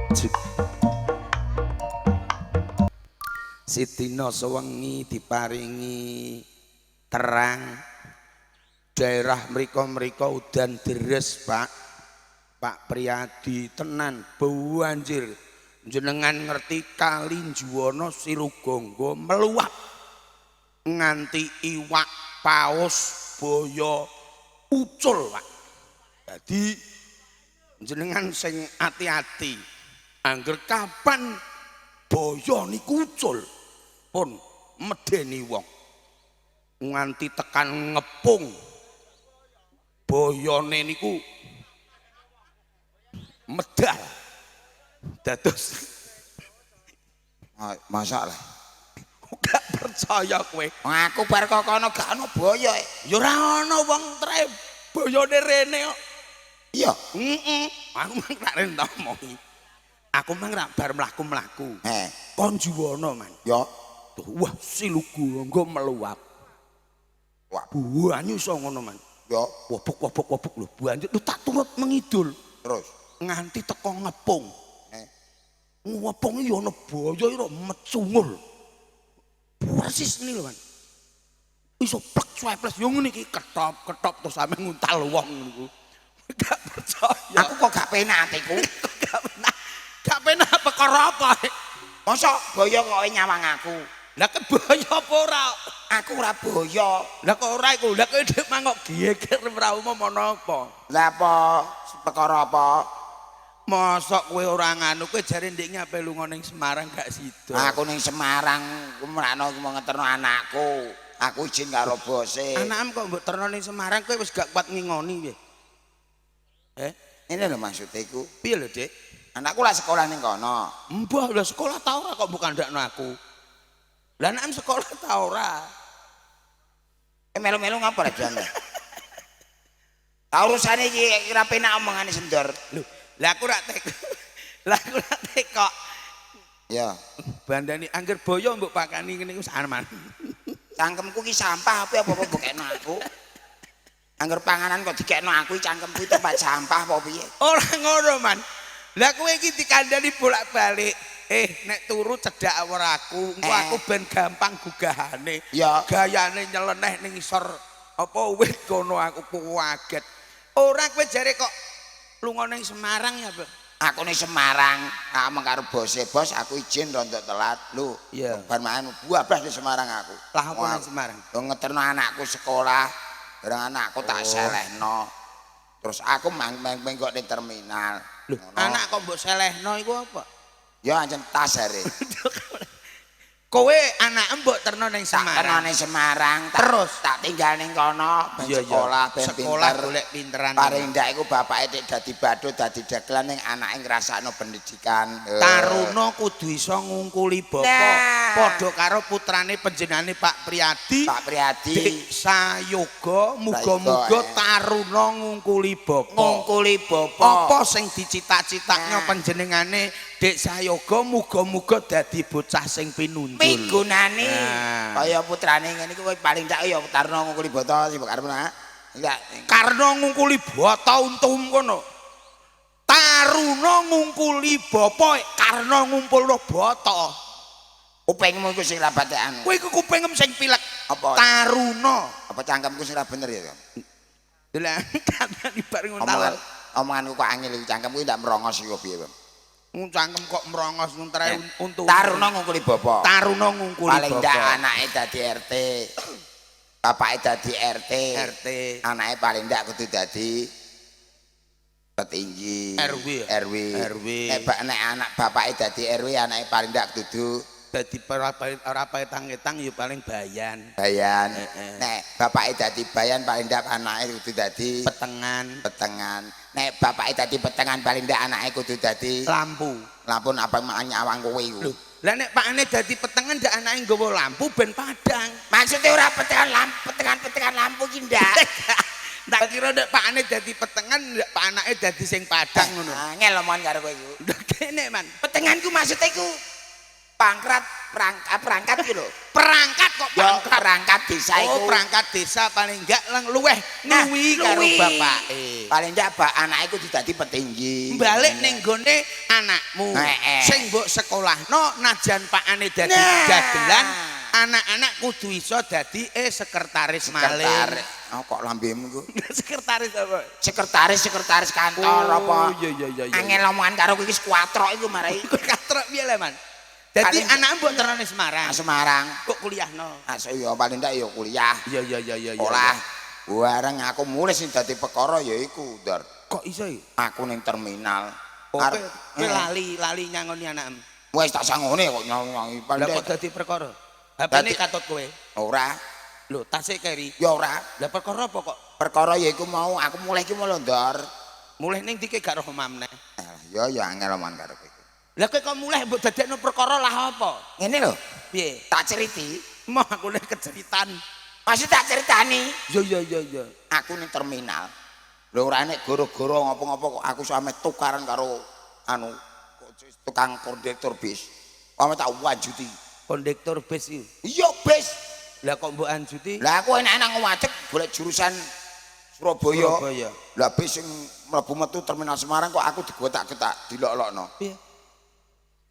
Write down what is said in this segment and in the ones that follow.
Cek. Sidina sewengi diparingi terang daerah mriko-mriko udan deres, Pak. Pak Priyadi tenan banjir. Jenengan ngerti kali Juwana Silugangga meluap nganti iwak paus boyo ucul, Pak. Dadi jenengan sing ati-ati. Angger kapan boyo niku ucul pun medeni wong. Nganti tekan ngepung boyone niku medal. Dados Masak lah. Gak percaya kowe. Aku bar kok kono gak ono boyo. Ya ora ono wong tre boyone rene kok. Iya. Heeh. Aku mang tak rene tak omongi. Aku mang rak bar mlaku-mlaku. Kon Juwana, Man. Ya. Tuh, wah Silugangga meluap. Wah. Banyu iso ngono, Man. Ya. Wobok wobok wobok lho, banjur lho tak turut mengidul. Terus nganti teko ngepung. Ngepung iki ana boyo ira mecungul. Persis ngene lho, Man. Iso plek sweples yo ngene iki ketop-ketop terus sampe nguntal wong niku. Gak percaya. Aku kok gak penak atiku. Gak penak. Gak penak perkara apa? Mosok boyo kok nyawang aku. Lah keboyo apa ora? Aku ora boyo. Lah kok ora iku? Lah kowe dhek mangkok geger ora umum ana apa? Lah apa? Perkara apa? Mosok kowe ora nganu, kowe jare ndek ngape lunga ning Semarang gak sida. Aku ning Semarang mrakno mau ngeterno anakku. Aku izin karo bose. Anakem kok mbok terno ning Semarang kowe wis gak kuat ngingoni piye? Ini lho maksudnya iku. Piye lho, Dik? Anakku lah sekolah ning kono. Mbah lah sekolah ta ora kok mbok kandakno aku. Lah anakem sekolah ta ora? Melu-melu ngapa ra jan? Ta urusane iki ora penak omongane sendor. Lho, lah aku rak tek. Lah aku rak tekok. Ya. Bandani angger boyo mbok pakani ngene iku aman. Cangkemku ki sampah apa apa mbok kekno aku. Angger panganan kok dikekno aku cangkemku tempat sampah apa piye? Ora ngono, Man. Lah kowe iki dikandani bolak-balik. Nek turu cedhak ora aku, engko aku ben gampang gugahane. Ya. Gayane nyeleneh ning isor apa wit kono aku kaget. Ora kowe jare kok lunga ning Semarang ya, Pak? Aku ning Semarang, ngomong karo bose, bos aku izin rontok telat. Lho, Iya. bar mangan buablas di Semarang aku. Lah apa ning Semarang? Lho ngeterno anakku sekolah, bareng anakku tak selehno. Terus aku mang-mang kok ning terminal. Lho, anak kok mbok selehno iku apa? Ya ancen tas jare. Kowe anak mbok terno ning Tak terno Semarang. ning Semarang, Terus? tak tinggal ning kono, ben sekolah, ben sekolah pinter. golek pinteran. Paling ndak iku bapake tek dadi badut, dadi dagelan ning anake ngrasakno pendidikan. Taruna kudu iso ngungkuli bapa. Nah. Padha karo putrane panjenengane Pak Priyadi. Pak Priyadi. Dik Sayoga, muga-muga taruna ngungkuli bapa. Ngungkuli bapa. Apa sing dicita-citakno Nah. panjenengane Dik Sayoga muga-muga dadi bocah sing pinunjul. Migunani. Nah. Kaya putrane ngene iku paling ndak ya taruna ngungkuli bata sing mbok arep nak. Enggak. Karna ngungkuli bata untum kono. Taruna ngungkuli bapa, Karna ngumpulno bata. Kupingmu iku sing ra batekan. Kowe iku kupingem sing pilek. Apa? Taruna. Apa cangkemku sing ra bener ya? Lah kandhani bar nguntal. Omonganku kok angel iki cangkemku ndak merongos iku piye, Bang? Cangkem kok merongos nguntere untu. Taruna ngungkuli bapa. Taruna ngungkuli Paling bapa. ndak anake dadi RT. Bapake dadi RT. RT. Anake paling ndak kudu dadi petinggi RW. RW. RW. Nek anak bapake dadi RW, anake paling ndak kudu dadi ora petang-etang ya paling bayan. Bayan. Nek bapake dadi bayan paling ndak anake kudu dadi petengan. Petengan. Nek bapake dadi petengan paling ndak anake kudu dadi lampu. Lampu apa nyawang kowe iku. Lho, lah nek pakane dadi petengan ndak anake nggawa lampu ben padang. Maksudnya ora petengan lampu, petengan-petengan lampu ki ndak. Tak kira nek pakane dadi petengan ndak pak anake dadi sing padang ngono. Angel omongan karo kowe iku. Lho kene, Man. Petengan ku maksudnya iku pangkat perangkat iki lho. Perangkat kok Ya, pangkat. perangkat desa iku. Oh, perangkat desa paling enggak luweh Nah, ngluwi karo luwi. bapake. Paling ndak bak anake kudu dadi petinggi. Balik ning gone anakmu. Sing mbok sekolahno najan pakane dadi dagelan, anak-anak kudu iso dadi sekretaris maling. Oh, kok lambemu iku? Sekretaris apa? Sekretaris kantor apa? Iya. Angel omongan karo kowe iki kuatrok iku marai. Katrok piye le, Man? Dadi anakmu mbok terane Semarang. Semarang. Kok kuliahno? Asuk ya paling ndak ya kuliah. Iya. Olah. Bareng aku mulih sing dadi perkara ya iku, Ndor. Kok iso iki? Aku ning terminal. Kowe lali nyangoni anakmu. Wis tak sangone kok nyangi. Lah kok dadi perkara? HP-ne katut kowe? Ora. Lho, tasik keri. Ya ora. Lah perkara apa kok? Perkara ya iku mau aku mulih iki mau lho, Ndor. Mulih ning ndi gak roh omah meneh? Ya ya angel omongan karo kowe. Lah kowe kok mulih mbok dadekno perkara lah apa? Ngene lho. Piye? Tak ceriti. Mau aku lek keceritan. Masih tak ceritani. Iya. Aku ning terminal. Lho ora nek goro-goro ngopo-ngopo kok aku sampe tukaran karo anu tukang kondektur bis. Ame tak wanjuti. Kondektur bis iki. Iya, bis. Lah kok mbok anjuti? Lah aku enak-enak ngwajek golek jurusan Surabaya. Lah bis sing mlebu metu terminal Semarang kok aku digotak-gotak dilok-lokno. Piye?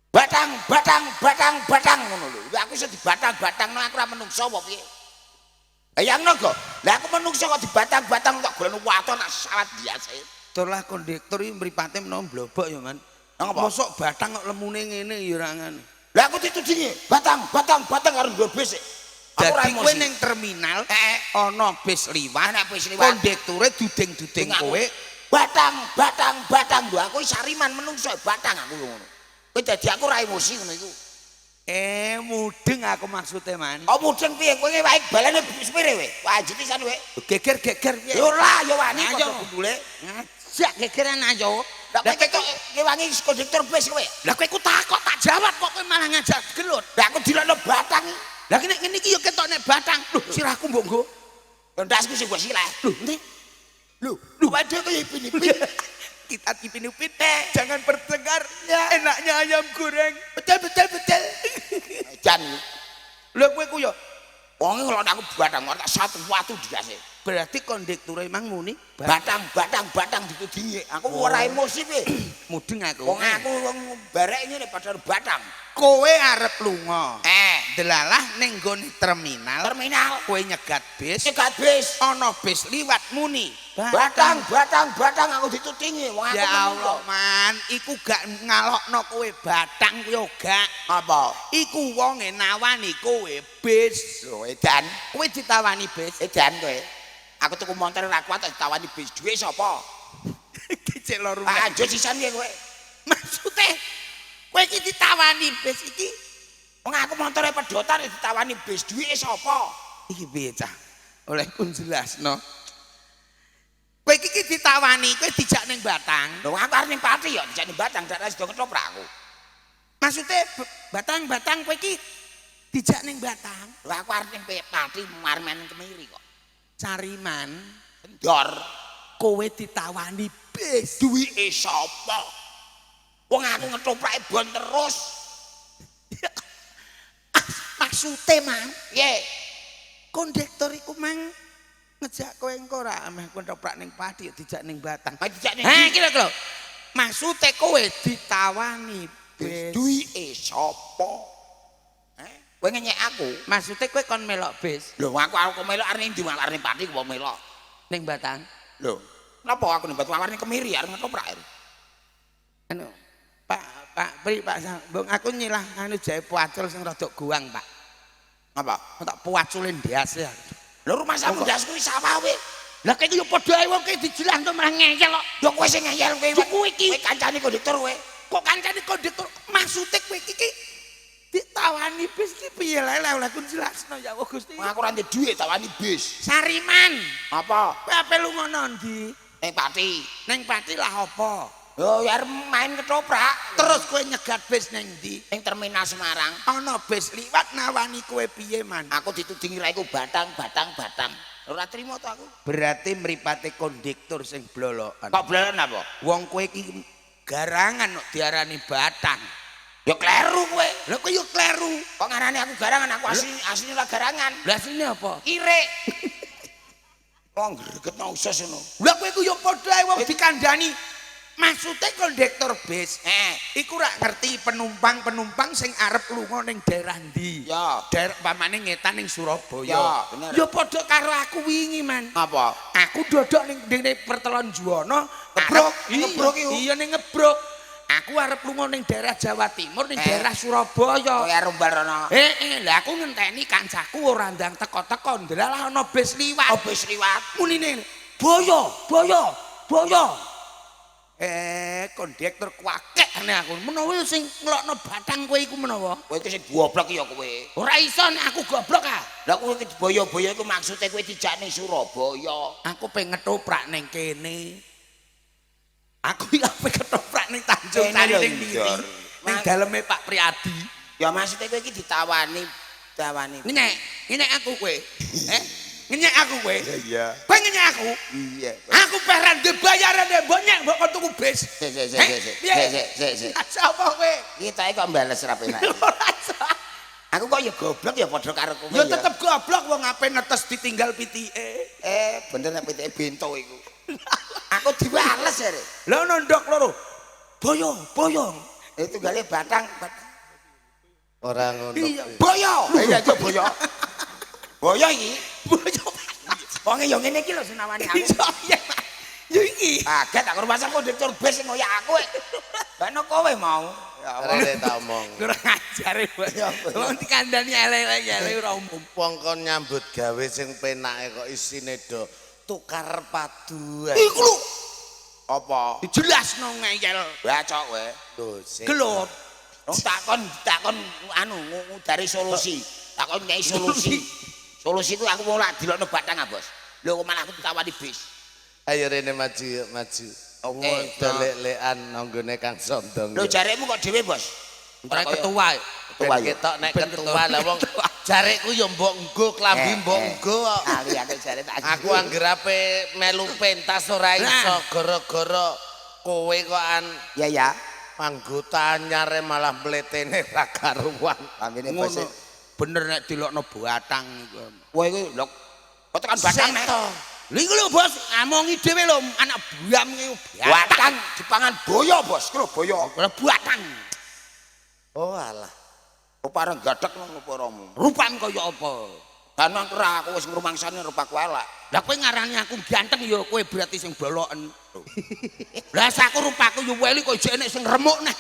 Batang, batang, batang, batang ngono lho. Lah aku iso dibatang-batangno aku ora menungso apa piye? Bayangno kok. Lah aku menungso kok dibatang-batang tak golekno waton tak sawat biasa. Tur lah kondektur iki mripate menawa mblobok ya, Man. Mosok batang kok lemune ngene ya ora ngene. Lah aku ditudingi batang, batang, batang karo nduk bis. Aku ora Dadi kowe emosi. ning terminal ana bis liwat, Ana bis liwat. Kondekture duding-duding kowe. Batang, batang, batang lho aku sariman menungso batang aku ngono. Kowe dadi aku ora emosi ngono iku. Mudeng aku maksude, Man. Oh mudeng piye kowe wae balane sepire kowe? Wajib pisan kowe. Geger-geger piye? Ya ora ya wani Ayo. padha gundule. Ngajak gegeran ayo. Lah Lah kowe kok ngewangi kondektur bis kowe. Lah kowe ku takok tak jawab kok kowe malah ngajak gelut. Lah aku dilokno batang. Lah nek ngene iki ya ketok nek batang. Lho sirahku mbok nggo. Ya ndasku sing mbok silah. Lho endi? Lho, lho waduh kaya ipin-ipin. Kita ipin-ipin. Jangan bertengkar. Ya. Enaknya ayam goreng. Betul. Jan. Lho kowe ku ya Wong iki ngelokno aku batang tak satu watu ndase. berarti kondekture emang muni Batang, batang, batang ditudingi. Aku ora emosi piye. Mudeng aku. Wong aku wong barek ngene padha batang. Kowe arep lunga. Delalah ning nggone terminal. Terminal. Kowe nyegat bis. Nyegat bis. Ana bis liwat muni. Batang, batang, batang aku ditudingi. Wong aku Ya Allah, Man, iku gak ngalokno kowe batang kuwi gak. Apa? Iku wonge nawani kowe bis. Lho, edan. Kowe ditawani bis. Edan kowe. Aku tuku montor ora kuat ditawani bis. Duwe sapa? Iki cek loro. Pak anjut sisan piye kowe? Maksude kowe iki ditawani bis iki. Wong aku montore pedotan ditawani bis, duwike sapa? Iki piye cah? Olehku jelasno. Kowe iki ditawani, kowe dijak ning Batang. Lho aku arep ning Pati ya, dijak ning Batang, dak sida ketoprak aku. Maksude Batang-Batang kowe iki dijak ning Batang. Lho aku arep ning Pati marmen Kemiri kok. Cariman, Ndor, kowe ditawani bis. Duwike sapa? Wong aku ngetoprake bon terus. Maksude, Mang, Piye? Kondektur iku mang ngejak kowe engko ora ameh kowe ketoprak ning Pati dijak ning Batang. Ha dijak ning Ha iki lho. Maksude kowe ditawani bis. Duwike sapa? Kowe ngenyek aku. Maksude kowe kon melok bis Lho aku melok arep ning ndi arep ning Pati kok melok. ning Batang. Lho, napa aku ning Batang arep ning Kemiri arep ngetoprak. Anu Pak Pak Pri Pak Mbok aku nyilah anu jae puacul sing rada guang, Pak. Apa? Tak puaculin ndase. Lho rumah samu ndasku iki sawah kowe. Lah kowe iki yo padha ae wong kowe dijelah to malah ngeyel kok. Yo kowe sing ngeyel kowe. Yo kowe iki. Kowe kancane kondektur kowe. Kok kancane kondektur maksude kowe iki ditawani bis iki piye lha lha aku jelasno ya Allah Gusti. Wong aku ora ndek dhuwit tawani bis. Sariman. Apa? Kowe ape lunga nang ndi? Ning Pati. Ning Pati lah apa? Yo ya arep main ketoprak. Terus kowe nyegat bis ning ndi? Ning terminal Semarang. Ana bis liwat nawani kowe piye, Man? Aku ditudingi ra iku batang, batang, batang. Ora trimo to aku. Berarti mripate kondektur sing blolokan. Kok blolokan apa? Wong kowe iki garangan kok diarani batang. Ya kleru kowe. Lha kowe yo kleru. Kok ngarani aku garangan, aku asli asline ora garangan. Lah asline apa? Kirik. Wong gregetno usus ngono. Lah kowe iku ya padha ae wong dikandani. Maksude kondektur bis. Iku rak ngerti penumpang-penumpang sing arep lunga ning daerah ndi. Ya. Daerah pamane ngetan ning Surabaya. Ya, bener. Ya padha karo aku wingi, Man. Apa? Aku dodok ning dene pertelon Juwana, Ngebruk, ngebruk iku. Iya ning ngebruk. Aku arep lunga ning daerah Jawa Timur, ning daerah Surabaya. Kowe arep rono. Heeh, lah aku ngenteni kancaku ora ndang teko-teko, ndelalah ana bis liwat. Oh, bis liwat. Munine, boyo, boyo, boyo. Kondektur kuwakek ane aku. Menawa sing ngelokno batang kowe iku menawa. Kowe iki sing goblok ya kowe. Ora iso nek aku goblok ah. Lah kowe iki boyo-boyo iku maksude kowe dijak ning Surabaya. Aku pengen ngetoprak ning kene. Aku iki ape ketoprak ning Tanjung Kene Sari lho, ning ndi? Ndor. Ning daleme Pak Priyadi. Ya maksude kowe iki ditawani, tawani. Ngenyek, ngenyek aku kowe. Ngenyek aku kowe. Iya. Kowe ngenyek aku. Iya. Aku peran de bayaran de mbok nyek mbok kon tuku bis. Sik sik sik sik Piye? sik sik sik. Sapa kowe? Iki tae kok mbales ra penak. Ora iso. Aku kok ya goblok ya padha karo kowe. Ya tetep goblok wong ape netes ditinggal pitike. Bener nek pitike bento iku. Aku diwales ya, Rek. Lah ono ndok loro. Boyo, boyo. Itu gale batang, batang. Ora ngono. Iya. Boyo. Iya, itu boyo. Boyo iki. Boyo. Wonge ya ngene iki lho senawani aku. Iya. Ya iki. Kaget aku rumah kondektur bis sing ngoyak aku. Bakno kowe mau. Ya Allah. Rene tak omong. Kurang ajar Ya apa, ya. Wong dikandani elek-elek elek ora umum. Wong kon nyambut gawe sing penake kok isine do tukar padu. ae. Iku lho Apa? dijelasno ngeyel. Bacok kowe. Lho, sik. Gelut. Wong takon takon anu dari solusi. Takon ngei solusi. Solusi ku aku mau lak dilokno batang ah, Bos. Lho kok malah aku ditawani bis. Ayo rene maju yuk, maju. Oke. Do lek-lekan nanggone Kang Sondong. Lho jaremu kok dhewe, Bos? Ora ketua. Ben Ketua ya. ketok nek Ben ketua ketua. lah wong jarekku ya mbok nggo klambi mbok nggo kok. Ali aku jare tak. Aku angger ape melu pentas ora iso gara-gara kowe kok an Ya ya. anggota anyare malah mletene ra karuan. Lambene bos. Ngono. Bener nek dilokno batang iku. Kowe iku lho kok tekan batang nek. Lha iku lho Bos, ngomongi dhewe lho anak buam iki Batang dipangan boyo, Bos. Ku lho boyo. Ora batang. Oh alah. Rupa gadek nang rupamu. Rupan kaya apa? Kan ora aku wis ngrumangsani rupaku elek. Lah kowe ngarani aku ganteng ya kowe berarti sing boloken. Lah aku rupaku ya weli kok jek enek sing remuk neh.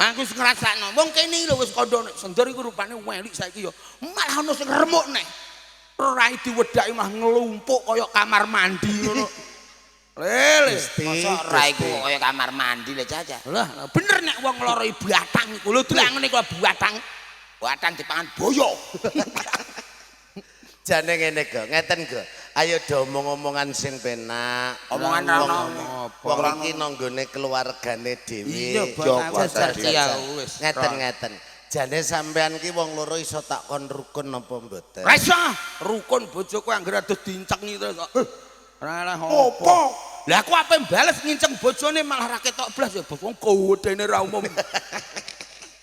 Aku wis ngrasakno. Wong kene lho wis kandha nek sendor iku rupane weli saiki ya malah ono sing remuk neh. Rai diwedaki malah nglumpuk kaya kamar mandi ngono. Lele. Mosok ora iku kaya kamar mandi lho Caca. Lah bener nek wong lara batang iku lho delok ngene kok batang. Batang dipangan boyo. Jane ngene go, ngeten go. Ayo do omong-omongan sing penak. Omongan ra ono. Wong iki nanggone keluargane dhewe. Iya, Bos. Jajal, Iya, jajal. wis. Ngeten ngeten. Jane sampean ki wong loro iso tak kon rukun apa mboten? Ra iso rukun bojoku anggere adoh dincengi terus kok. Ora lah Apa? Lah aku ape bales nginceng bojone malah ra ketok blas ya bos wong kodene ra umum.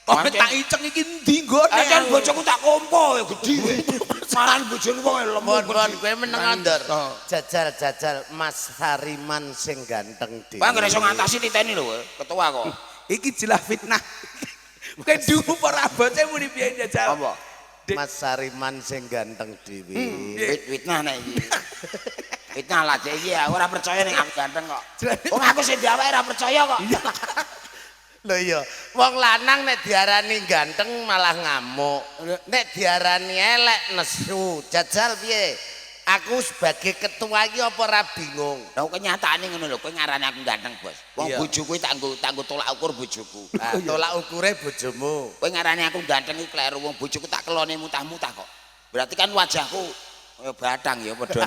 Kok tak inceng iki endi nggone? Kan bojoku tak kompo ya gedhi kowe. Maran bojone wong lemu. Mon, kowe meneng ndor. Jajal Mas Hariman sing ganteng dhewe. Kowe anggere iso ngatasi titeni lho kowe, ketua kok. Iki jelas fitnah. Kowe dungu ora boce muni piye jajal? Apa? Mas Hariman sing ganteng dhewe. Fitnah nek iki. Fitnah lah cek iki aku ora percaya nek aku ganteng kok. Wong aku sing diawake ora percaya kok. Lho iya, wong lanang nek diarani ganteng malah ngamuk. Nek diarani elek nesu. Jajal piye? Aku sebagai ketua iki apa ora bingung? Lah kenyataane ngono lho, kowe ngarani aku ganteng, Bos. Wong bojoku tak nggo tolak ukur bojoku. Nah, tolak ukure bojomu. Kowe ngarani aku ganteng iki kleru, wong bojoku tak kelone mutah-mutah kok. Berarti kan wajahku kaya batang ya padha.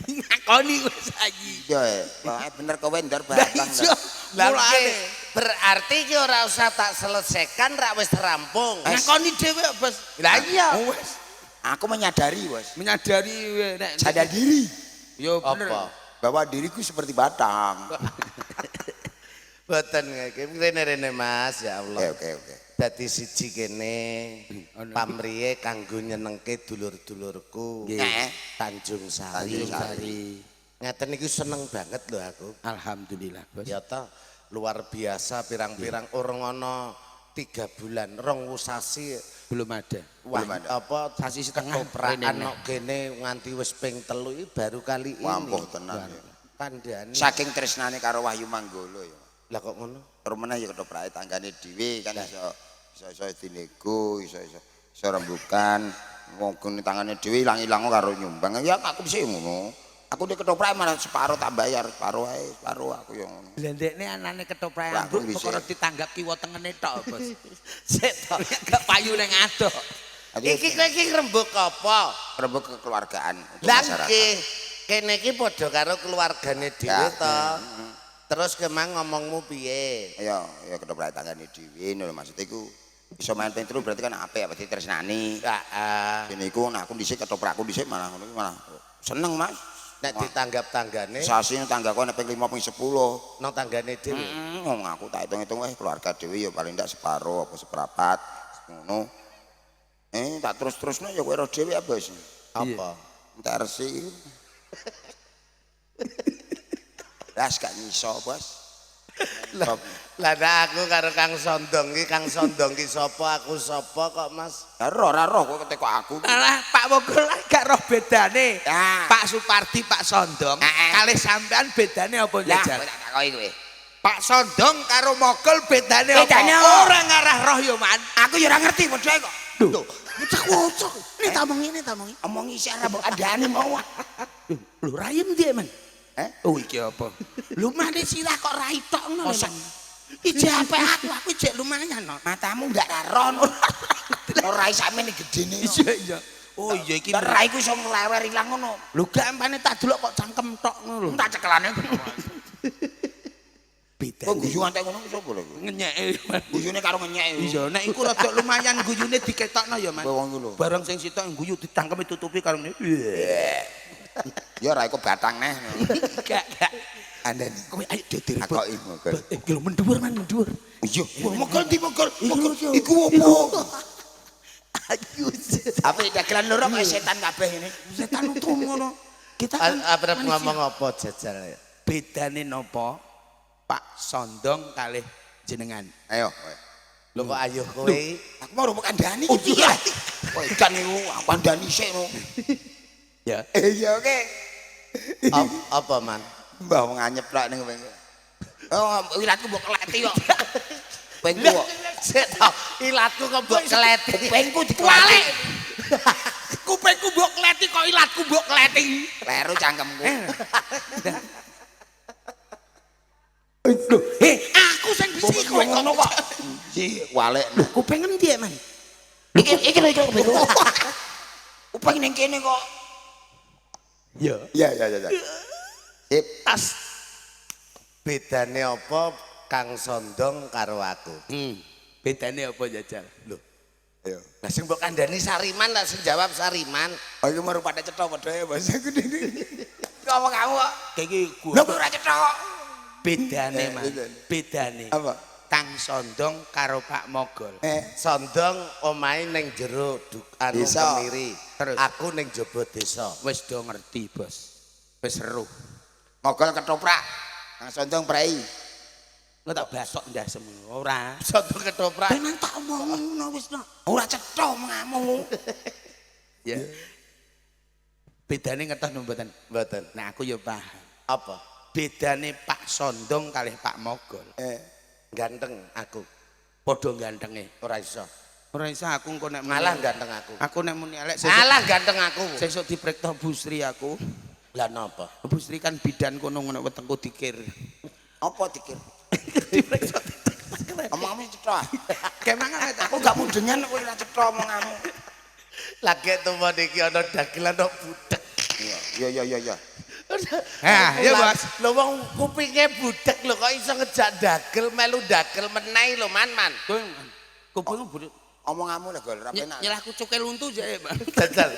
Ngakoni wis saiki. Iya, pokoke bener kowe ndor batang. Lah berarti iki ora usah tak selesaikan rak wis rampung. Ngakoni dhewe, Bos. Lah iya. Wis. Aku menyadari, Bos. Menyadari nek sadar diri. Yo bener. Apa? Bahwa diriku seperti batang. Boten iki rene-rene Mas, ya Allah. Oke, oke, oke. Dadi siji kene pamriye kanggo nyenengke dulur-dulurku. Nggih. Tanjung Sari. Tanjung Sari. Ngeten iki seneng banget lho aku. Alhamdulillah, Bos. Ya toh, luar biasa pirang-pirang orang ana 3 bulan, 2 wusasi belum ada. Wah, Belum ada. apa Sasi setengah ketoprakan rene. nok kene nganti wis ping 3 iki baru kali ini. Wampuh tenan ya. Kandhane. Saking tresnane karo Wahyu Manggolo ya. Lah kok ngono? Terus ya ketoprake tanggane dhewe kan iso iso dinego, iso iso iso rembukan. Wong kene tangane dhewe ilang-ilang karo nyumbang. Ya aku mesti ngono. Aku nek ketoprak malah separo tak bayar, separo ae, separo aku ya ngono. Lah ndekne anane ketoprak Lah, ambuk aku bisa. perkara ditanggap kiwa tengene tok, Bos. Sik to. Gak payu ning adoh. Aku Iki kowe iki rembug apa? rembug kekeluargaan untuk Lah masyarakat. nggih, kene iki padha karo keluargane dhewe Ya. to. Terus kemang ngomongmu piye? Ya, ya ketoprak tanggane dhewe ngono maksud iku. Iso main ping telu berarti kan apik berarti tresnani. Heeh. Dene iku nek aku dhisik ketoprakku dhisik malah ngono malah seneng, Mas. Nek ditanggap tanggane, Sasi tanggaku nek ping 5 ping 10. nang tanggane dhewe. Wong aku tak hitung-hitung keluarga dhewe ya paling ndak separo apa seprapat ngono. Tak terus-terusno ya kowe ro dhewe ya, Bos. Apa? Entek resi. Las gak nyiso, Bos. Lah nek aku karo Kang Sondong iki, Kang Sondong ki sapa, aku sapa kok, Mas? Lah roh ora roh kowe ketek kok aku. Alah, Pak Mogol lah gak roh bedane. Ya. Pak Supardi, Pak Sondong, kalih sampean bedane apa Lah, jajal? kowe tak takoki kowe. Pak Sondong karo Mogol bedane apa? Bedane apa? Ora ngarah roh yo, Man. Aku ya ora ngerti padha kok. Lho, ucek-ucek. Ini tak omongi, ini tak omongi. Omongi sik ora mbok kandhane mau. Lho, rayem ndi, Man? Eh? Oh, iki apa? Lho, mane sirah kok rai tok ngono lho, Man. Ije apa aku ijek lumayan no. Matamu ndak ra ron. Ora sakmene gedene. Iya, iya. Oh iya iki Lah raiku iso nglewer ilang ngono. Lho gak ampane tak delok kok cangkem tok ngono lho. Tak cekelane. Beda. Kok guyu antek ngono ku sapa lho iku? Ngenyeke. Man. Guyune karo ngenyeke. Iya, nek iku rada lumayan guyune diketokno ya, Man. Kowe wong iku lho. Barang sing sitok guyu ditangkemi tutupi karo ngene. Ya ra iku batang neh. Gak, gak. Andani. Kowe ayo dadi ribut. Takoki mogol. Iki lho mendhuwur, Man, mendhuwur. Iya, mogol di mogol. Mogol Iku iku opo? Ayo. Apa dagelan loro kaya setan kabeh ini. Setan utuh ngono. Kita kan Arep manusia. ngomong apa jajal ya? Bedane napa Pak Sondong kalih jenengan? Ayo. Lho kok ayo kowe? Aku mau rupuk kandhani iki piye? Kowe edan iku, aku kandhani sik no. Ya. Iya oke. Apa, Man? Mbah wong anyep lak ning kowe. Oh, ilatku mbok keleti kok. Kupingku kok. Sik to, ilatku kok mbok keleti. Kupingku dikualik. Kupingku mbok kleti kok ilatku mbok kleti. Kleru cangkemku. Lho, aku sing bisi kowe ngono kok. Si walik. Lho, kuping endi, Man? Iki iki lho iki kupingku. Kuping ning kene kok. Ya. Iya iya iya. Sip. Tas. Bedane apa Kang Sondong karo aku? Bedane apa jajal? Lho, Ayo. lah sing mbok kandhani Sariman lah sing jawab Sariman. Oh iki mau pada cetha padha ya Mas. Aku dene. Ngomong kamu kok. Kayak iki Lho kok ora cetha kok. Bedane, Man. Bedane. Bedane. Apa? Kang Sondong karo Pak Mogol. Sondong omahe ning jero anu Desa. Kemiri. Terus? Aku ning jaba desa. Wis do ngerti, Bos. Wis seru. Mogol ketoprak. Kang Sondong prei. Engko tak basok ndasem ora. Sondong ketoprak. Tenan tak omong ngono wis no. Ora cetha omonganmu. Ya. Bedane ngertos mboten? Mboten. Nah aku ya paham. Apa? Bedane Pak Sondong kalih Pak Mogol. Ganteng aku. Padha gantenge. Ora iso. Ora iso aku engko nek muni- Malah ganteng aku. Aku nek muni elek sesuk Alah ganteng aku. sesuk dipriksa Bu Sri aku. Lah napa? Bu Sri kan bidan kono ngono wetengku dikir. Apa dikir? Dipriksa. Omonganmu cetha. Kemangan ta? Aku gak mudengan kowe ora cetha omonganmu. Lagi tuwa niki ana dagelan kok budek. Iya iya iya iya. Hah, iya, Bos. Lho wong kupinge budek lho kok iso ngejak dagel melu dagel meneh lho Man Man. Kowe kupingmu budek. Omonganmu lho gol ora penak. Nyelah kucuke luntu jek, Pak. Jajal.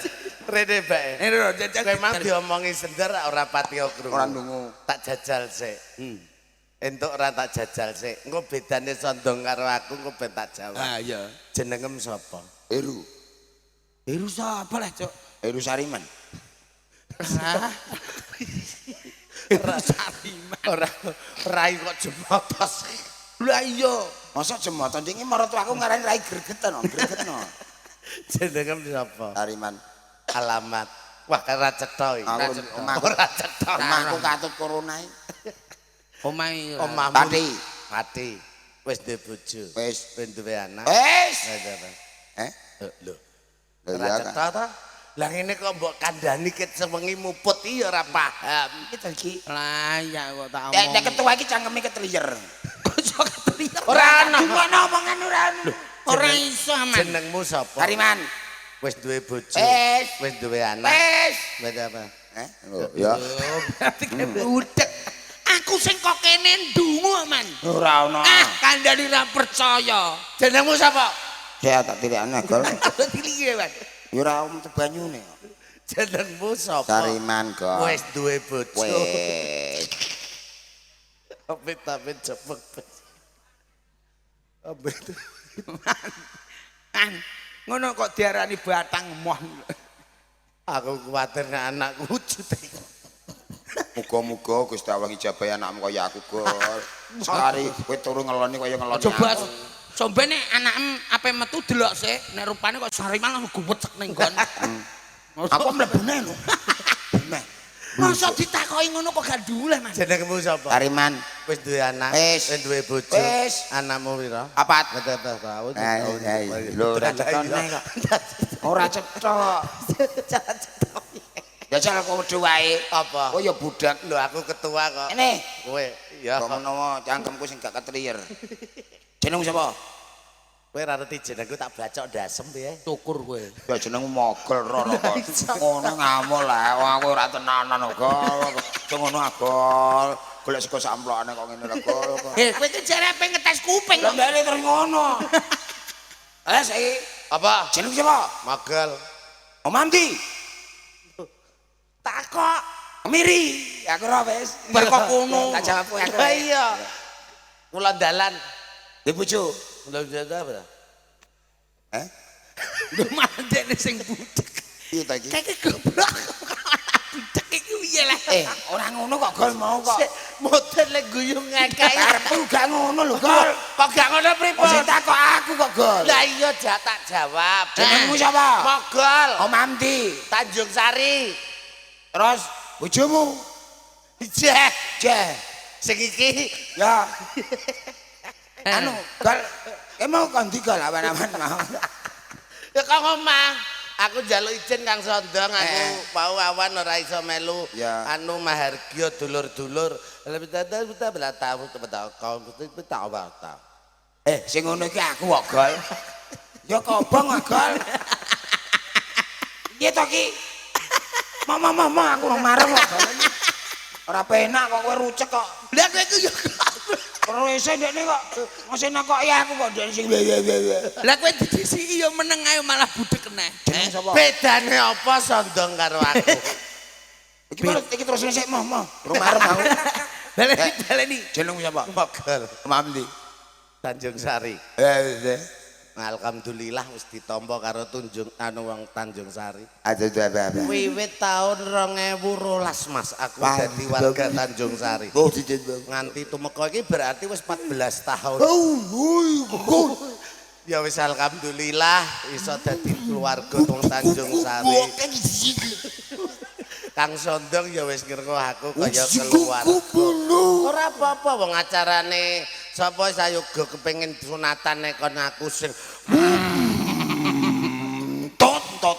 Rene bae. Eh, lho, jajal. Kowe mang diomongi sender ora pati krungu. Ora ndungu. Tak jajal sik. Entuk ora tak jajal sik. Engko bedane Sondong karo aku engko ben tak jawab. Ah iya. Jenengem sapa? Heru. Heru sapa lah, Cuk? Heru Sariman. Hah? Heru Sariman. Ora rai kok jemotos. Lah iya. Masa jemoto iki maratuaku ngarani rai gregeten, gregetno. Jenengem sapa? Sariman. Alamat. Wah, ora cetha iki. Aku omahku Ora cetha. omahku katut corona iki. Omahe Omahmu Pati. Pati. Wis duwe bojo. Wis. Wis duwe anak. Wis. Wis apa? Eh? Lho. Lho Ora iya cetha ta? Lah ngene kok mbok kandhani ket sewengi muput iki ya ora paham. Iki to iki. Lah iya kok tak Nek omong. nek ketua iki cangkeme keteliyer. Kok iso keteliyer? Ora ana. Dungono omongan ora anu. Ora iso, Man. Jenengmu sapa? Sariman. Wis duwe bojo. Wis. Wis duwe anak. Wis. Wis apa? Eh? Lho ya. Oh, berarti kayak budek. Aku sing kok kene ndungu, Man. Ora ono. Ah, kandhani ra percaya. Jenengmu sapa? Saya tak tirikane, Gol. Diliye, Man. Ya ora metu banyune. Jenengmu sapa? Sariman, Gol. Wis duwe bojo. Wis. Amit-amit jepek. Amit. Man, ngono kok diarani batang moh. Aku kuwatir nek anakku wujud iki. Muga-muga Gusti Allah ngijabahi anakmu kaya aku, Gol. Sekali kowe turu ngeloni kaya ngeloni Coba aku. sombe nek anakem ape metu delok sik, nek rupane kok Sariman langsung guwecek ning nggon. Aku mlebune lho. Meh. Masa ditakoki ngono kok gak nduleh, Mas. Jenengmu sapa? Sariman. Wis duwe anak. Wis. Wis duwe bojo. Wis. Anakmu pira? Apat. Betul. Eh, lho ora cetha neh kok. Ora cetha. Jajal kok wedhu wae. Apa? Oh ya budak. Lho aku ketua kok. Ini Kowe ya. kok menawa cangkemku sing gak keteliyer. Jenengmu sapa? Kowe ora ngerti jenengku tak bacok ndasem piye? Tukur kowe. Ya jenengmu mogol rono kok. Ngono ngamul lah, wong aku ora tenanan kok. Sing ngono agol. Golek sego samplokane kok ngene lho gol. Eh, kowe iki jare ape ngetes kuping Lah kok. ndekne terus ngono. Eh saiki Apa? jenengmu sapa? Magel. Omandi. Takok. Miri. Aku ora wis. Bar kok kono. Tak jawab kowe aku. Lah iya. Kula dalan. Di bojo. Kula dalan apa? Eh? Lho malah ndekne sing budek. Piye ta iki? Kayak goblok. Budek iki piye lah? Eh, ora ngono kok gol mau kok. Sik, model lek guyu ngekeki. Karepku gak ngono lho, Gol. Kok gak ngono pripun? Sing takok aku kok gol. Lah iya jak tak jawab. Jenengmu sapa? Mogol. Omamdi. Tanjung Sari. Terus bojomu? Jeh. Jeh. Sing iki Ya. Anu, gol. Eh mau kon di gol awan-awan mau. Ya kok ngomah. Aku njaluk izin Kang Sondong, aku Eh. mau awan ora iso melu. Ya. Anu mahargya dulur-dulur. Eh, sing ngono iki aku kok gol. Ya kobong kok gol. Piye to ki? Mama mama aku rong marem kok. Gol. Ora penak kok kowe rucek kok. Lah kowe iku ya Terus ndekne kok ngose nakoki aku kok ndekne sing we we we. we. Lah kowe didisiki ya meneng ae malah budek neh. Jeneng sapa? Bedane apa Sondong karo aku? Iki terus iki terus sik moh moh. Rong marem aku. Baleni baleni. Jenengmu sapa? Mogol. Mamdi. Tanjung Sari. Eh, eh. Alhamdulillah wis ditampa karo Tunjung anu wong Tanjung Sari. Aduh, aduh, aduh. Wiwit tahun 2012 Mas aku Wah, dadi warga Tanjung Sari. Oh, dijin, Bang. Nganti tumeka iki berarti wis 14 tahun. Oh, oh, oh. Ya wis alhamdulillah iso dadi keluarga wong Tanjung Sari. Kang Sondong ya wis ngerko aku kaya keluarga. Ora apa-apa wong acarane sapa sayoga kepengin sunatan nek kon aku sing Tot tot.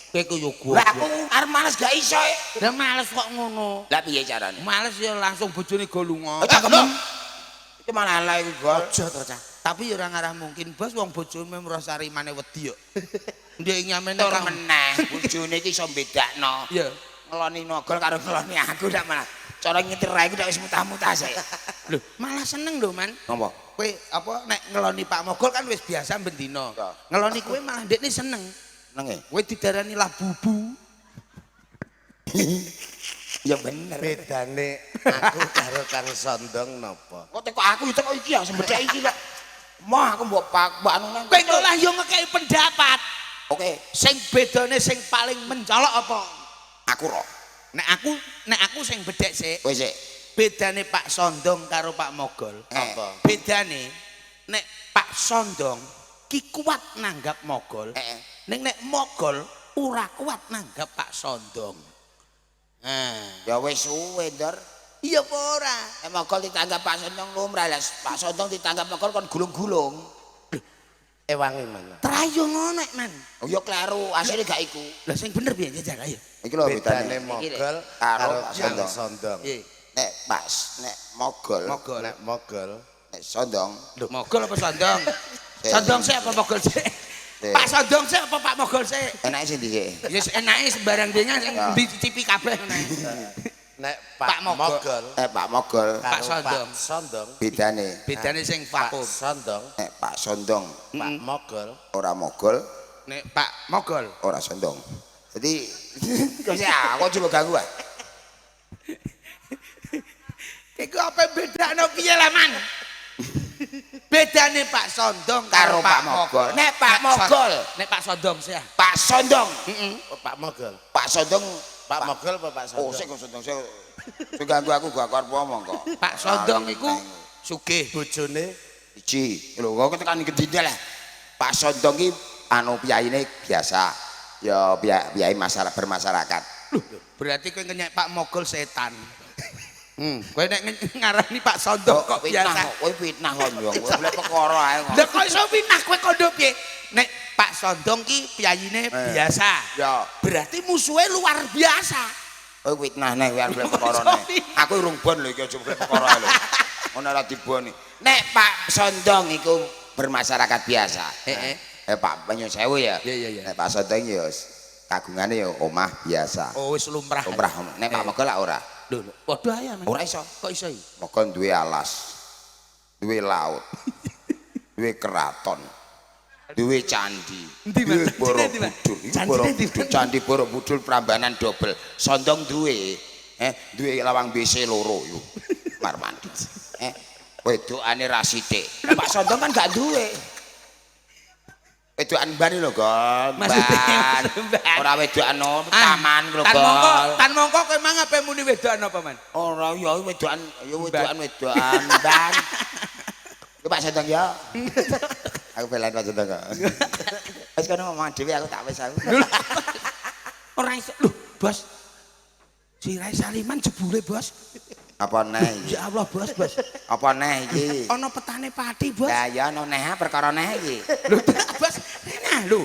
Kowe iku yo Lah goblok. aku arep males gak iso. eh. Lah males kok ngono. Lah piye carane? Males ya langsung bojone go lunga. Oh, cangkemmu. Iki malah ala iku gol. Aja to, Cah. Tapi ya ora ngarah mungkin, Bos, wong bojone mroh sarimane wedi yo. Ndek nyamene Tur meneh bojone iki iso bedakno. Iya. Ngeloni nogol karo ngeloni aku ndak malah. Cara nyetir ra iku ndak wis mutah-mutah sik. Lho, malah seneng lho, Man. Napa? Kowe apa nek ngeloni Pak Mogol kan wis biasa bendina. Ya. Ngeloni kowe malah ndekne seneng. Senenge. Kowe didarani lah bubu. Ya bener. Bedane aku karo Kang Sondong napa? Kok teko aku teko iki ya sembedhek iki kok. Mah aku mbok pak mbok anu nang. Kowe kok lah yo ngekeki pendapat. Oke, Sing bedane sing paling mencolok apa? aku ro. Nek aku sing bedhek sik. Wis sik. Bedane Pak Sondong karo Pak Mogol. Apa? Bedane nek Pak Sondong ki kuat nanggap Mogol. Heeh. Ning nek Mogol ora kuat nanggap Pak Sondong. Nah, Ya wis suwe, Ndor. iya apa ora? Nek Mogol ditanggap Pak Sondong lumrah lah. Pak Sondong ditanggap Mogol kon gulung-gulung. Ewangi mana? Trayo ngono nek, Man. Oh ya kleru, asline gak iku. Lah sing bener piye jajal ayo. Iki lho Bedane bedane. Mogol Karo karo Pak Kang Sondong. Sondong. Piye? Nek Pak nek Mogol, Mogol. Nek Mogol nek Sondong, Mogol apa Sondong? Sondong sik apa Mogol sik? Sik. Pak Sondong sik apa Pak Mogol sik? Enake sing ndi sik? Ya enake sembarang dengan sing Ya. dicicipi kabeh ngono. Nek Pak Pak Mogol. Mogol Eh Pak Mogol Pak karo Sondong. Pak Sondong, bedane Bedane sing Pak vakum. Sondong, nek Pak Sondong Pak Mogol ora Mogol, Nek Pak Mogol ora Sondong. Jadi kok sih aku coba ganggu ah. Iku apa bedakno piye lah, Man? Bedane Pak Sondong Karo Pak Mogol. Nek Pak Mogol. Nek Pak Sondong sih. Pak Sondong, Heeh. Oh, Pak Mogol. Pak Sondong, Pak Mogol apa Pak Oh, Sondong? sik kok Sondong sik. Sing ganggu aku gak arep omong kok. Pak Sondong iku sugih. Bojone Siji. Lho kok tekan kendine lah. Pak Sondong ki anu piyayine biasa. Ya piyai masyarakat bermasyarakat. Loh, berarti kowe ngenyek Pak Mogol setan. Kowe nek ngarani Pak Sondong kok fitnah biasa. kok, kowe fitnah kok yo. Kowe boleh perkara ae kok. Lah kok iso fitnah kowe kondo piye? Nek Pak Sondong ki piyayine biasa. Ya, Berarti musuhnya luar biasa. kowe fitnah nek kowe arep golek perkara nek. Aku urung bon lho iki aja golek perkara ae lho. Ngono ora diboni. Nek Pak Sondong iku bermasyarakat biasa. Heeh. Eh Pak nyuwun sewu ya. Iya, iya, iya. Nek Pak Sondong ya kagungane ya omah biasa. Oh wis lumrah. Lumrah. Nek Pak Mogol lak ora. Lho, lho, padha ae Man. Ora iso. Kok iso iki? Mogol duwe alas. Duwe laut. Duwe keraton. Duwe candi. Endi, Mas? Duwe Borobudur. Iku Candine endi, Mas? Borobudur, Candi Borobudur Prambanan dobel. Sondong duwe. Duwe lawang WC loro iku. Kamar mandi. Wedokane ra sithik. Pak Sondong kan gak duwe. Wedokan ban lho, Gol. Maksudnya, Ban. ban. Ora wedokan no, taman lho, Tan mongko, Gol. tan mongko kowe mang ape muni wedokan apa, Man? Ora ya wedokan, ya wedokan wedokan ban. Ku Pak Sondong ya. Aku belan Pak Sondong kok. Wis kono ngomong dhewe aku tak wis aku. Ora iso. Lho, Bos. Sirai Saliman jebule, Bos. Apa neh iki? Ya Allah, Bos, Bos. Apa neh iki? Ana petane pati, Bos. Lah ya ono neh perkara neh iki. Lho, Bos. Nah, lho.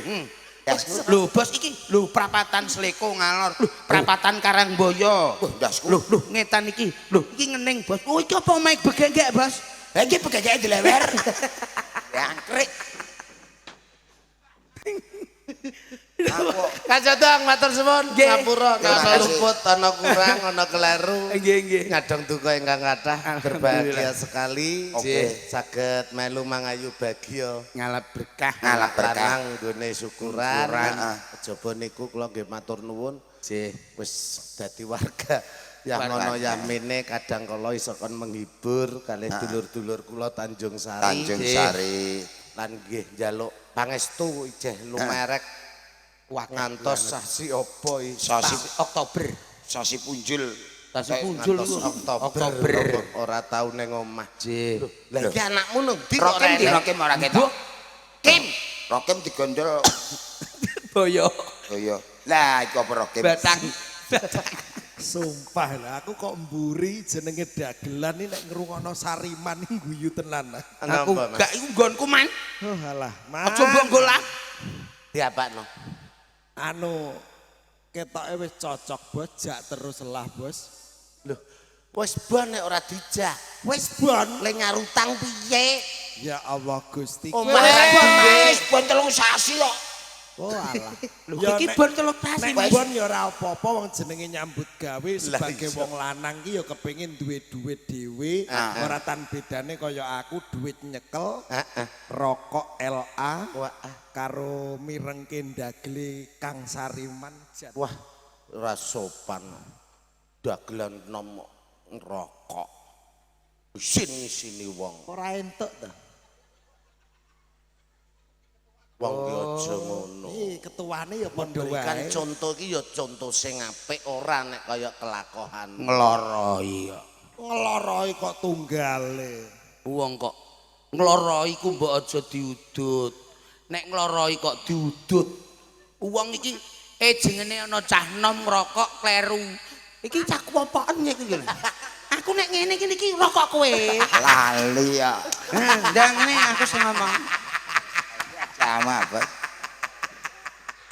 Ndasku. Lho, Bos iki lho prapatan Sleko ngalor. Lho, prapatan Karangboyo. Wah, ndasku. Lho, lho ngetan iki. Lho, iki ngening, Bos. Oh, iki apa omahe begenggek, Bos? Lah iki begegeke dilewer. Ya angkrik. Aku Kang Sondong matur suwun, Nggih. ngapura Terima ana kasih. luput, ana kurang, ana kleru. Nggih, nggih. Ngadong duka ingkang kathah, berbahagia sekali. Oke. Saged melu mangayu bagya. Ngalap berkah. Ngalap berkah. Lanang nggone syukuran. Syukuran. Heeh. Kejaba niku kula nggih matur nuwun. Nggih. Wis dadi warga yang Warga. ngono yamene kadang kala iso kon menghibur kalih dulur-dulur kula Tanjung Sari. Tanjung Sari. Lan nggih njaluk pangestu ijeh lumerek ngantos sasi apa iki? Sasi Oktober. sasi punjul. Sasi punjul Ngantos iku. Oktober, Oktober. ora tau ning omah. Nggih. Lah iki anakmu nang ndi kok Rokim di ora enek? Rokim ora ketok. Kim. Rokim digondol. Boyo. Oh iya. Lah iku apa Rokim? Batang. Sumpah lah aku kok mburi jenenge dagelan ini nek ngrungokno Sariman iki guyu tenan. Aku Napa, Mas? gak iku nggonku, Man. Oh alah, Man. Aja mbok golak. Diapakno? Anu ketoke wis cocok bos, jak terus lah bos. Lho, wis bon nek ora dijak. Wis bon. Le ngarutang piye? Ya Allah Gusti. Omah ora duwe. Wis bon telung sasi kok. Oh alah. Lho Ya, iki nek- bon telung sasi. Nek Mas. bon ya ora apa-apa wong jenenge nyambut gawe sebagai wong lanang ki ya kepengin duwe duit dhewe, ora tan bedane kaya aku duit nyekel, Heeh. rokok LA, Wah, ah. karo mirengke ndagle Kang Sariman. Jan. Wah, ora sopan. Dagelan nom ngerokok. Isin-isini wong. Ora entuk ta. Wong ki aja ngono. Iki ketuane ya padha Memberikan wae. contoh ki ya contoh sing apik ora nek kaya kelakohan. Ngloroi kok. Ngloroi kok tunggale. Wong kok ngloroi ku mbok aja diudut. Nek ngloroi kok diudut. Wong iki jengene ana cah nom ngrokok kleru. Iki cah kuwopoken iki lho. Aku nek ngene iki niki rokok kowe. Lali ya. Ndang ngene aku sing ngomong. Sama, Bos.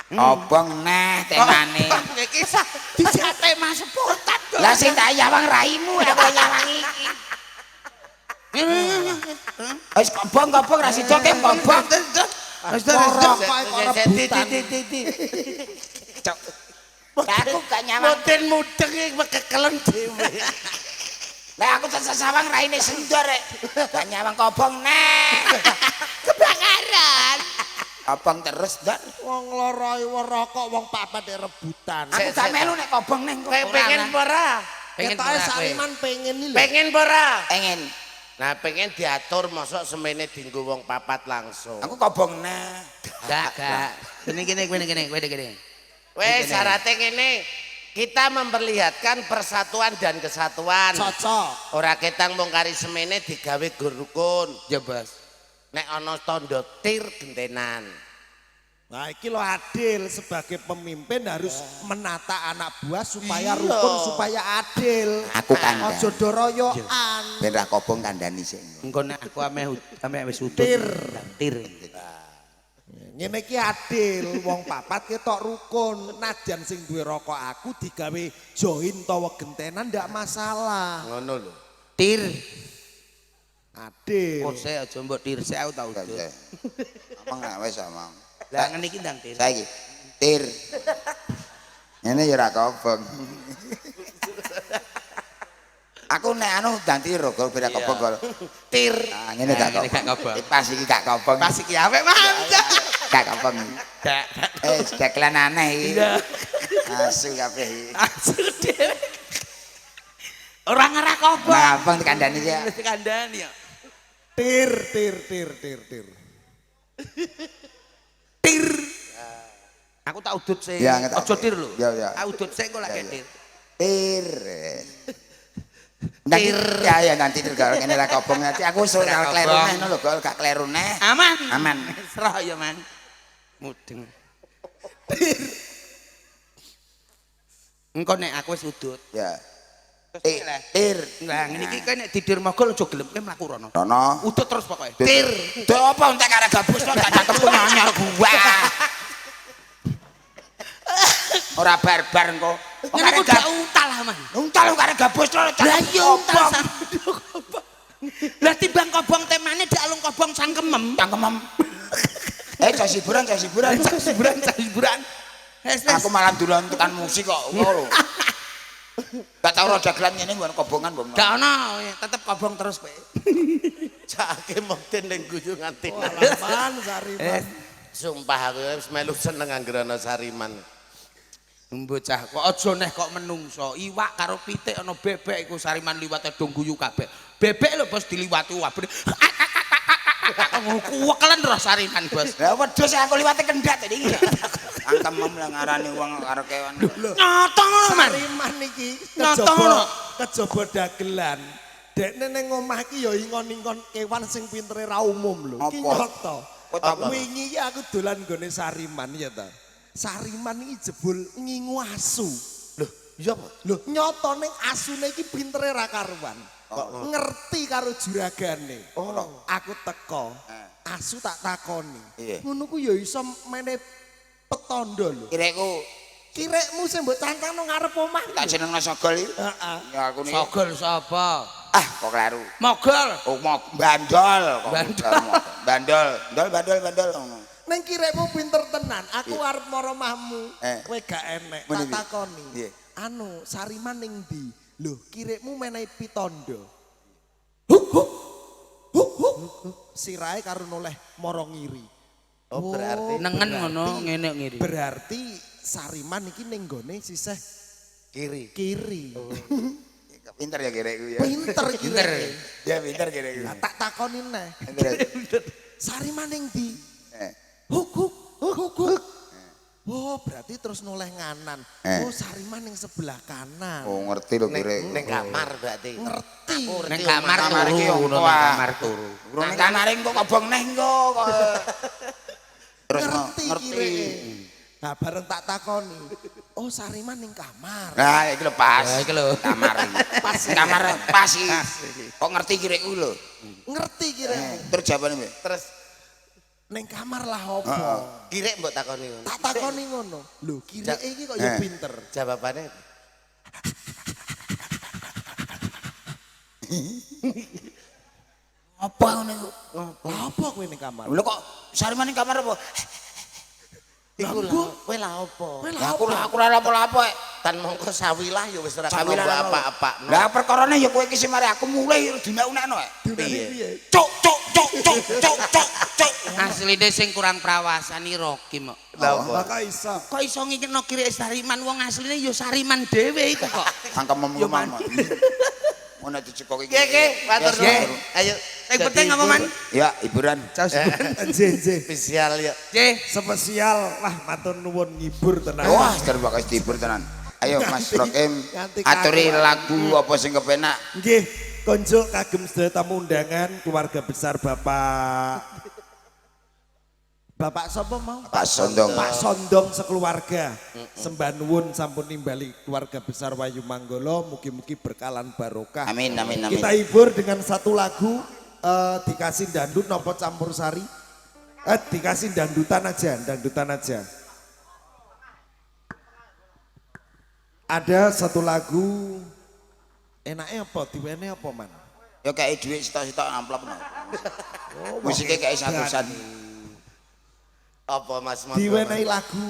Obong neh temane. Iki dijate Mas Sportat. Lah sing tak nyawang raimu aku nyawang iki. Wis kobong-kobong ra sida ke kobong. Wis Rokok kok rebutan. Cok. Lah aku gak nyawang. Mboten mudeng iki kekelen dhewe. Lah aku sesawang raine sendor rek. Gak nyawang kobong neh. Kebakaran. Kobong terus, Dor. Wong ngloroi wong rokok wong papat rebutan. Aku gak melu nek kobong neh. Kowe pengen apa ora? Pengen Ketoke ora kowe? Sariman pengen iki lho. Pengen apa ora? Pengen. Nah, pengen diatur mosok semene dienggo wong papat langsung. Aku kobong neh. Gak, gak. Kene kene kene kene kene kene. Wes syaratnya ngene. Kita memperlihatkan persatuan dan kesatuan. Cocok. Ora ketang mung kari semene digawe gur rukun. Ya, Bos. Nek ana tandha tir gentenan. Nah, iki lo adil sebagai pemimpin harus menata anak buah supaya Iya. rukun, supaya adil. Aku kandhani. Aja doroyokan. Ben ra kobong kandhani sik. Engko nek aku ameh ameh wis udut. Tir. Tir. Ngene iki adil, wong papat ketok rukun. Najan sing duwe rokok aku digawe join tawa gentenan ndak masalah. Ngono lho. Tir. Adil. Kose aja mbok tir sik aku tak udut. Omong nak wis omong. Lah ngene iki ndang tir. Saiki tir. Ngene ya ora kobong. Aku nek anu ndang tir kok ben ra kobong kok. Tir. Ah ngene gak Nah, ngene gak kobong. kobong. Pas iki gak kobong. Pas iki apik mantap. Gak kobong. Gak. Dagelan aneh iki. Asu kabeh iki. Asu dhewe. Ora ngarah kobong. Nah, abang dikandani ya. Wis dikandani ya. Tir tir tir tir tir. Tir. Aku tak udut sih. Ya, tak Aja tir lho. Ya, ya. Tak udut sik kok lek Ya, ya. tir. Tir. Nanti ya ya nanti tir kalau ngene ra kobong nanti aku wis ora Ora kleru kobong. neh ngono lho, gak gak kleru neh. Aman. Aman. Serah ya, Man. Mudeng. Engko nek aku wis udut. Ya. Tir. Lah ngene iki kowe nek didir mogol aja gelem kowe mlaku rono. Rono. Udut terus pokoke. Tir. Dek apa entek arek gabus to tak cangkemku nyanyar gua. Ora barbar engko. Ngene aku gak untal ah, Man. Untal kok arek gabus to. Lah iya untal kobong. Lah timbang kobong temane dak alung kobong cangkemem. Cangkemem. Cah hiburan, cah hiburan. Cah hiburan, cah hiburan. Wes wes. Aku malah dolan tekan musik kok ngono. Gak tau ora dagelan ngene nggon kobongan mbok. Gak ono, tetep kobong terus kowe. Cake mboten ning guyu nganti. Alaman Sariman. Sumpah aku wis melu seneng anggere ana Sariman. Bocah kok aja neh kok menungso. Iwak karo pitik ana bebek iku Sariman liwat do guyu kabeh. Bebek lho Bos diliwati wabene. Kuwekelen roh Sariman Bos. Lah wedhus aku liwate kendhat iki. Angkemem lah ngarani wong karo kewan. Nyoto ngono Man. Sariman iki Nyoto kejaba ngono. kejaba dagelan. Dekne ning omah iki ya ingon-ingon kewan sing pintere ra umum lho. Iki Apa? nyoto. Kok tau? Wingi iki aku dolan nggone Sariman ya ta. Sariman iki jebul ngingu asu. Lho, iya apa? Lho, nyoto ning asune iki pintere ra karuan. Ngerti karo juragane. Oh. Aku teko. Asu tak takoni. Iya. Ngono ku ya iso mene petondo lho. Kireku Kirekmu sing mbok cangkangno ngarep omah. tak jenengno sogol iki. Heeh. Ya aku niki. Sogol sapa? Ah, kok kleru. Mogol. Oh, mau bandol kok. Bandol. Bandol, bandol, bandol, bandol ngono. Neng kirekmu pinter tenan. Aku arep mara omahmu. Kowe gak enek. Muni Tak piye? takoni. Piye? Anu, Sariman ning ndi? Lho, kirekmu menehi pitondo. Huk huk. Huk huk. Sirahe karo noleh mara ngiri. Oh, berarti Nengen ngono ngene ngiri. Berarti Sariman iki ning gone sisih Kiri. Kiri. Pinter ya kirekku ya. Pinter Pinter. kiri. Ya pinter kirekku. Lah tak takoni neh. Pinter. Sariman ning ndi? Eh. Huk huk huk huk. Huk. Oh, berarti terus noleh nganan. Eh. Oh, Sariman ning sebelah kanan. Oh ngerti lho kirek. Ning kamar berarti. Ngerti. Aku Neng ngerti kamar Kamar iki turu, yo neng wah. kamar turu. Nang kamare engko kobong neh engko kok. Terus Ngerti ngerti. kireke. Nah, bareng tak takoni. Oh, Sariman ning kamar. Nah, iki lho pas. Ya, iki lho. Kamar iki. Pas kamar pas iki. Kok ngerti kirekku lho. Ngerti kireke. Terus jawabane piye? Terus Ning kamar lah opo? kirek mbok takoni ngono. Tak takoni ngono. Lho, kireke iki kok ya Eh. pinter. Jawabane Apa ngono iku? Lah apa kowe ning kamar? Lho kok Sariman ning kamar apa? iku Lah, lah. Kowe lah apa? Kowe lah Lah aku apa? aku ora apa-apa. Tan mongko sawilah ya wis ora kena Sawilah mbok apa-apa. Lah perkarane ya kowe iki sing mari aku mulai diunek-unekno. Diunekne piye? Cuk cuk cuk cuk cuk cuk cuk. Asline sing kurang prawasan iki Rokim kok. Lah apa? Lah kok iso? Kok iso ngikno kireke Sariman wong asline ya Sariman dhewe iku kok. Cangkem Ya, ngomong. Ngono dicekoki. Oke, oke, matur Ya, nuwun. Ayo. Sing penting apa, Man? Ya, hiburan. Nggih, nggih. Spesial ya. Nggih. Spesial lah matur nuwun ngibur tenan. Wah, terima kasih dihibur tenan. Ayo Mas Rokim, Nganti aturi kakuan. lagu apa sing kepenak. Nggih, konjuk kagem sedaya tamu undangan keluarga besar Bapak Bapak sapa mau? Pak Sondong. Pak Sondong sekeluarga. Sembah nuwun sampun nimbali keluarga besar Wahyu Manggolo, mugi-mugi berkalan barokah. Amin amin amin. Kita hibur dengan satu lagu dikasih dandut nopo campur sari? Dikasih dandutan aja, dandutan aja. Ada satu lagu enaknya apa? Diwene apa man? Ya kayak duit sitok-sitok amplop no. Musiknya kayak satusan. Apa Mas Monggo, Diwenehi Mas. lagu.